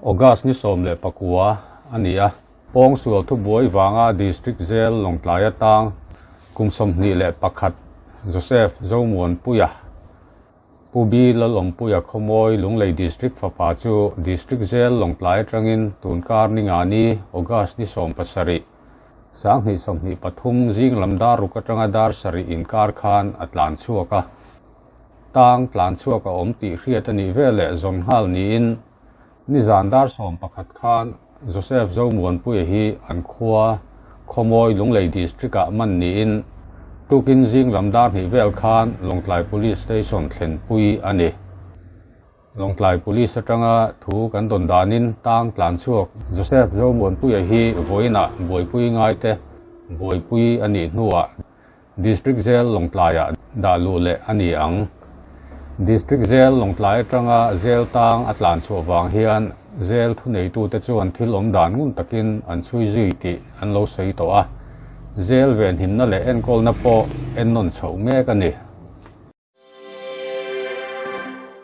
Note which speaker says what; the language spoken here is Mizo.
Speaker 1: August ni 19 a ni a. Pawngsual thubuai vanga District Jail Lawngtlai atang kum 21 Joseph Zomuanpuia, Pu B Lalawmpuia Khawmawi Lunglei District fapa chu District Jail Lawngtlai atangin tunkar ningani August ni 17, 2023 zing lam dar ruk atanga dar 7 inkar khan a tlan chhuak a. Tang tlan chhuak a awm tih hriat a nih veleh zawn nghal niin nizan dar 11 khan Joseph Zomuanpuia hi an khua Khawmawi Lunglei District-ah man niin tukin zing lam dar 2 vel khan Lawngtlai Police Station thlenpui a ni. Lawngtlai Police atanga thu kan dawn danin tang tlan chhuak Joseph Zomuanpuia hi vawiinah buaipui ngaite buaipui a nih hnuah District Jail Lawngtlaiah dah luh leh a ni ang. District Jail Lawngtlai atanga jail tang a tlan chhuah vang hian jail thuneitute chuan thil awm dan ngun takin an chhui zui tih an lo sawi tawh a. Jail venhimna leh enkawlna pawh ennawn chhoh mek a ni.